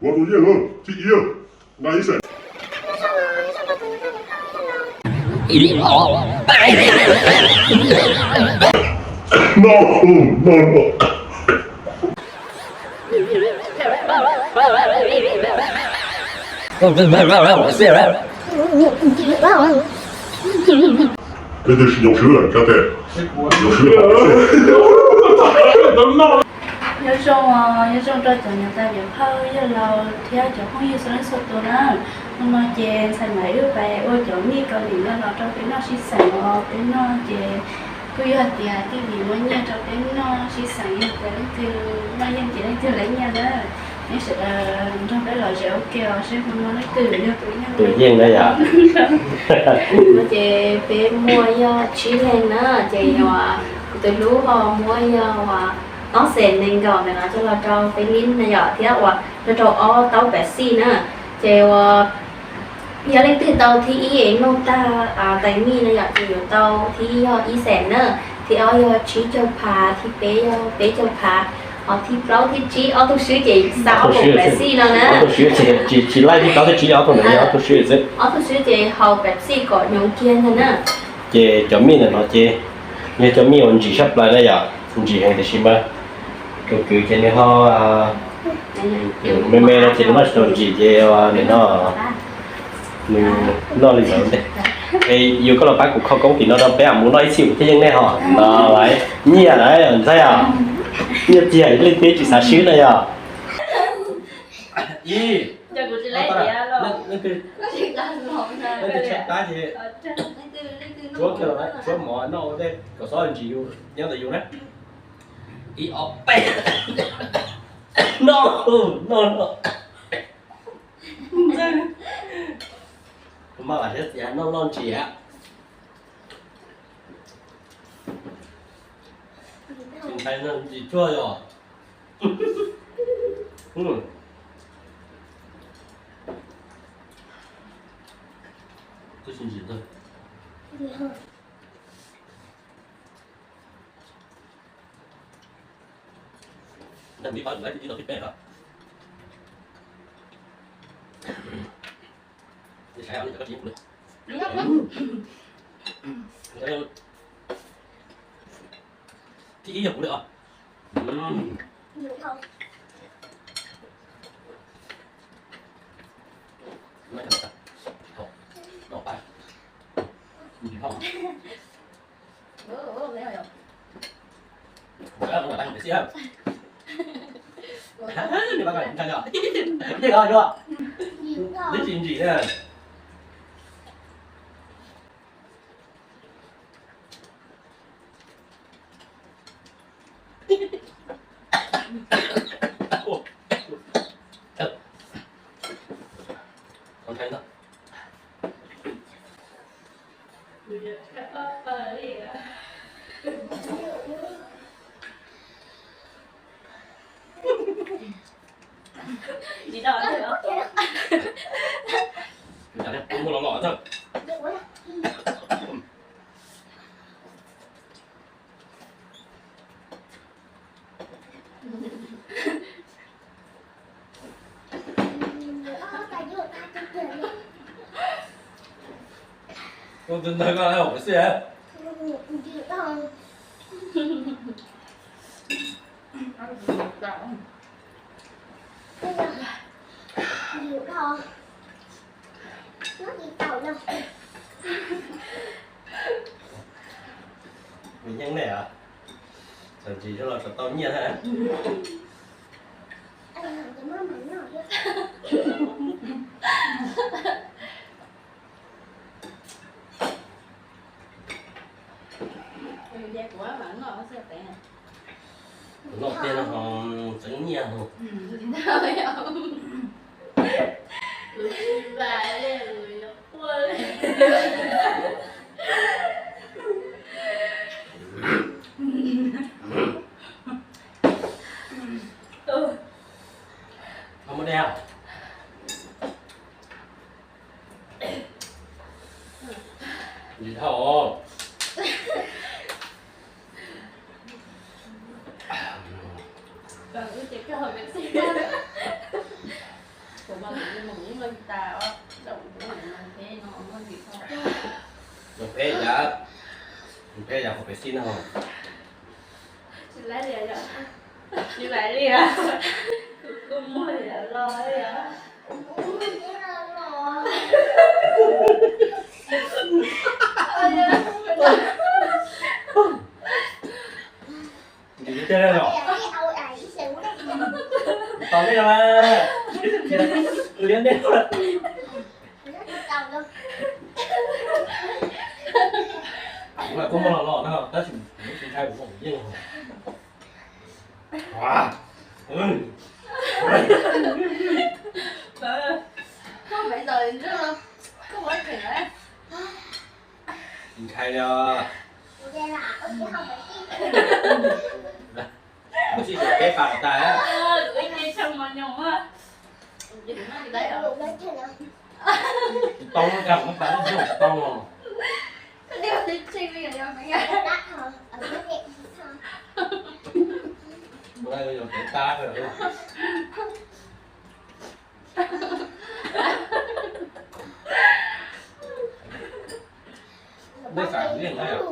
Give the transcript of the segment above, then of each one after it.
Ua tus yeej, thib ib, nqa ib xees. No, no, no. Leej twg yuav swb lawm, kab tes, yuav swb lawm. Nyob zoo, nyob zoo rau cov niam tais yawm phauj yawg laus thiab cov phooj ywg txhua leej txhua tus na. Hnub no ces ntxhais Maiv wb pais ua cov mij Kaus Lim no los rau peb noj sib xeem os. Peb noj ces kuj yog tias tij Lis muab nyiaj rau peb noj sib xeem, yog tias leej twg noj yeej ces leej twg lawv nyiaj na. Neb sawv daws nrog peb los zem ua ke os, seb hnub no leej twg yog tus yeej na yom. Ces peb muaj yog tsib leeg na, ces yog kuv tus hlub ho muab yog tob xees nees nkaum ntawm no coj los rau peb lib na yom, thiab uas rau rau ob taub Pepsi na. Ces uas yog leej twg tau thib ib es noj tag tais mij na yom, ces yuav tau thib ib yog ib xees na, thib ob yog tsib caug phav, thib peb yog peb caug phav, ho thib plaub thib tsib ob tug swb ces xa ob kaum Pepsi no na. Tsis laij thib plaub thib tsib, ob tug ntawd yog ob tug swb xwb. Ob tug swb ces haus Pepsi kom nyoos kiag ntag na. Ces cov mij ntawm no ces yog cov mij uas ntsim tshaj plaws na yom, ntsim heev tiam sis mas tus kwv ces nws ho me me no ces nws noj tsis tau ntsim ces nws noj, nws noj li ntawd ntag. Es yus koj los pab kuv kho koob tim no rau peb, mus noj ib txhij kuv thiaj yeej nej ho. No lawm, nyiaj lawm ntxhais os, nyiaj tiag leej twg tsis xav swb na yom. Ib, leej twg, leej twg tshaib plab ces tshuab kiag los, tshuab mov noj ua ntej kom xob ntsis yus nyob ntawm yus na. Ib ob peb. Noj, noj, noj. Kuv maj mam siab txiav noj loj ntsis. Ntsis ntshai ntsis tsuag yom. Twb tsis ntsim ntag. Ntawm ib pab ib tug thib peb lawm. Thib ib yog kuv li os. Twb tsis ntsim na. Tus ntawd koj lawm xwb. Nws yeej nej os, txawm ntsis los tau nyiaj thiab. Noj tiag no ho tseev nyiaj ho. Ho muaj dej. Ntsis dhau. Peb yam, peb yam hauv pem xij no. Tsis laib li, tsis laib li, kuv kuj muag los li. Ntim tiag los? Tau nej mas, liab nej. Kuv kuj muag los los no tab sis tsis ntshai kuv yeej. Ntshai os. Kuv tsis peb pas tas. Tsis tau, tsis tau. Nej xav yeej na yom?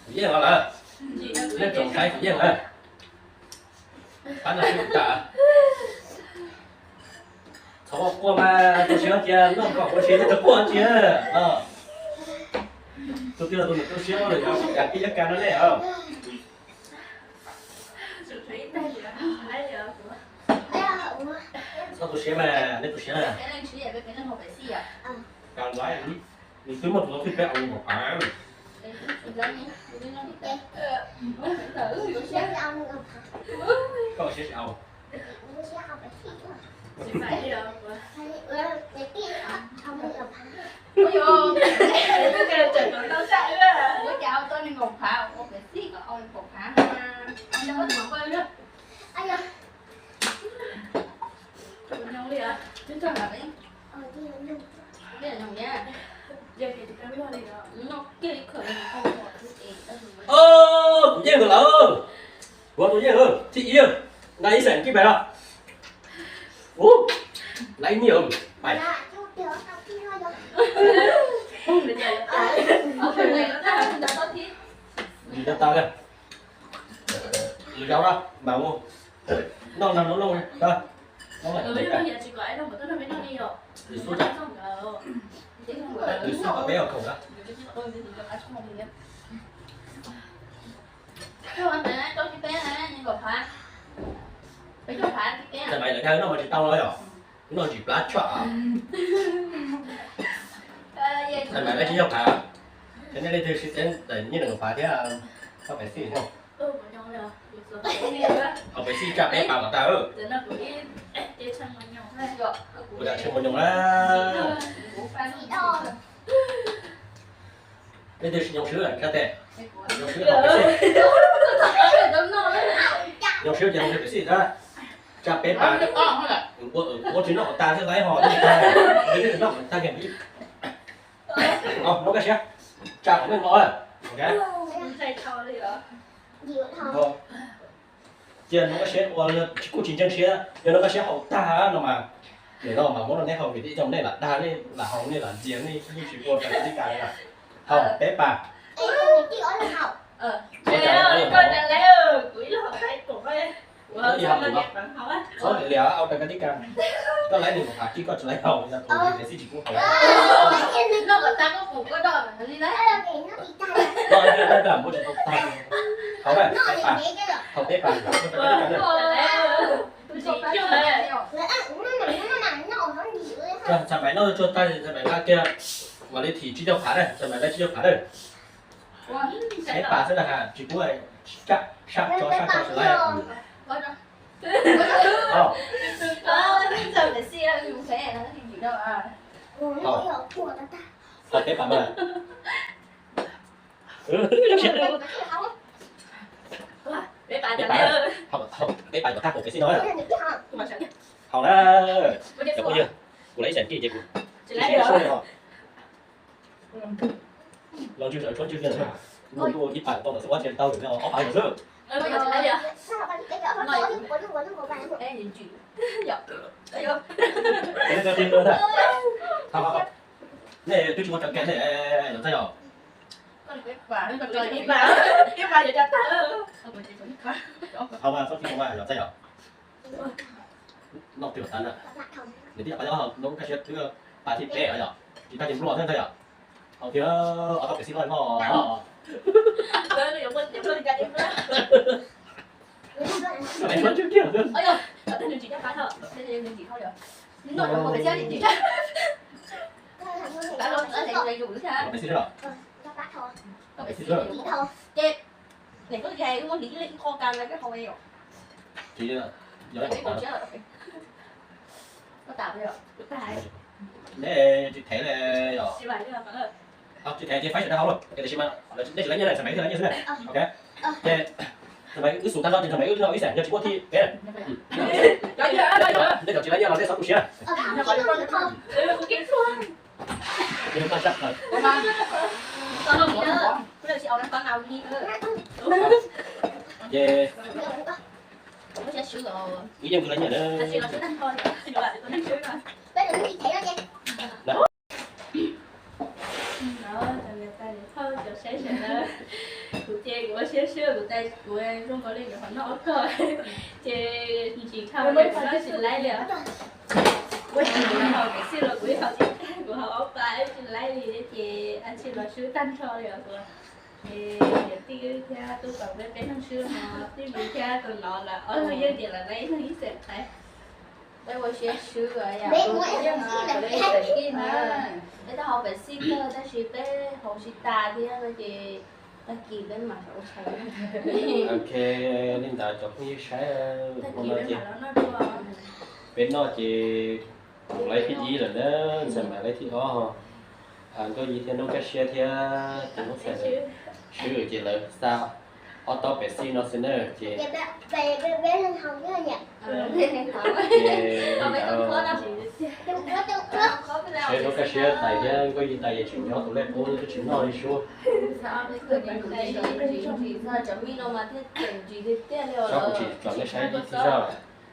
Kuv yeej los lawm. Nej tsoom saib kuv yeej lawm. Pab no sib tas. Txhob quaj mas, tus siav tias noj kom ua siav, txhob quaj tias. Tus twg los tus niam tu siab lawm, yog kav pib yog kav no nej os. Txhob tu siab mas, nej tu siab na. Nws twb muaj tus twg peb au npaum phav. Koj siab tsis au. Kuv yeej lawm. Kuv tus yeej, thib ib, nqa ib xeem kib pais los. Ub, laiv nyiaj pais. Nws tas tas, lwm zaus na mas mus noj nag noj noog. Lwm xub, lwm xub peb ua khoom na. Txawm mas lawv dag noj mas tsis tau los yom? Noj tsis plab tshaj. Txawm mas lawv tsis yog phav. Ces nej leej twg sib txeeb ntawm nyiaj nees nkaum phav thiab, txhob pem xij. Hauv pem xij tsa peb pas kom tag. Kuv tseem tshee mos nyoos na. Leej twg tsis nyoos swb tsa tes. Nyoos swb, nyoos swb ces pem xij na. Tsa peb pas. Ua tsis noj kom tag thiab laiv ho, noj kom tag kiag. Nov koj siab, tsa kom nej noj. Cia nov koj siab ua kuj tsis ntseeg siab, yog nov koj siab haus tag no mas, nim no mas muab rau nej haus vim ib tsoom nej lam dag, nej lam haus, nej lam ntxias, nej yeej tsis ua raws li kab li. Haus peb pas. Txhob liam, au raws kab li kab. Koj laiv nws kom phav kib koj tsis laiv haus, yog tus pem xij tsis pub haus. Haus peb pas, haus peb pas, haus peb pas. Txhais maiv noj tsuag tag, txhais maiv nqa kiag, mam li thim tsib caug phav na, txhais maiv laiv tsib caug phav na. Peb pas xwb na, tsis pub sab tso sab tso tsis laiv. Haus peb pas mas. Peb pas, peb pas kom tag kuv peb xij no. Haus na, cov phooj ywg, kuv lawv ib xeem kij ces kuv tsis sib sua li os. Los ntswg sawv tshuab ntswg kiag, nug tuaj ib pas tau ntawm xwb, ob tsis tau, ob pas xwb. Nej twb tsis muaj cov kem ne, yog txaj yog? Haus mas, txhob tsis haus mas, yog txaj yog? Noj twb tas na. Nws tib yam qhov nyob hauv noob kaj siab twb pas thib peb yom, tsis tag ces nplua thiab ntag yom. Haus thiab ob tau pem xij loj noj. Pem xij xwb los? Ces nim koj hais wb muab hliv ib qho kas lawv peb haus yom. Tsis yog, yog ib qho. Neb tsis thev li yom? Tsis thev ces faib sawv daws haus los, tiam sis mas nej tsis laib nyiaj na, Ntxhais Maiv thiaj laib nyiaj xwb na. Ok, ces Ntxhais Maiv wb xum tag no ces Ntxhais Maiv wb noj ib xeem, yog tsis muaj thib peb. Nej cov tsis laib nyiaj los nej txhob tu siab. Ces wb yeej laib nyiaj na. Kuv ces kuv ua siab swb, kuv tais kuv zoo nkaus li nyuam qhuav noj ob tog, ces ntsis dhau ces kuv noj tsis laib li os. Kuv haus pem xij los kuv ib haus tsis tag, kuv haus ob pas tsis laib li ces a tsis los swb tag nrho li os. Ces niam tij thiab tub tom peb peb nug swb no, tij Vwm thiab tus no lawm ob tug yeej ces lawv laib ib tug ib xeem ntawd. Peb ua siab swb os yom, peb ua siab swb na. Peb twb haus pem xij kawg tab sis peb haus tsis tas thiab no ces tag kis peb mam ua tshais. Ok, li ntawd cov phooj ywg saib, tag kis peb mam los noj dua. Peb noj ces kuv laib thib ib lawm na, Ntxhais Maiv laib thib ob, Nkauj Yig thiab Noob Kaj Siab thiab tus Noob Txhais swb ces lawv xa ob taub pem xij no xwb na ces. Ces li ntawd, saib Noob Kaj Siab tais thiab Nkauj Yig tais ces tseem nyob tus lej qub twb tsis noj li sub. Saib kuv tsis tsom nej saib ib tib zaj,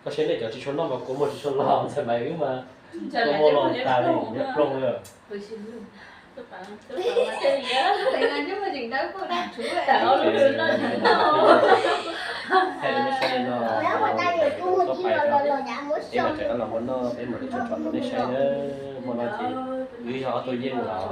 koj saib nej cov tsis tshua noj mas kuv muag tsis tshua los, Ntxhais Maiv wb mas kuv muag los tas li nyob ploog li. Thaij rau nej saib no, peb mam tseem los mus noj, peb mam li tsom tsom rau nej saib na. Hmo no ces wb yog ob tug yeej los.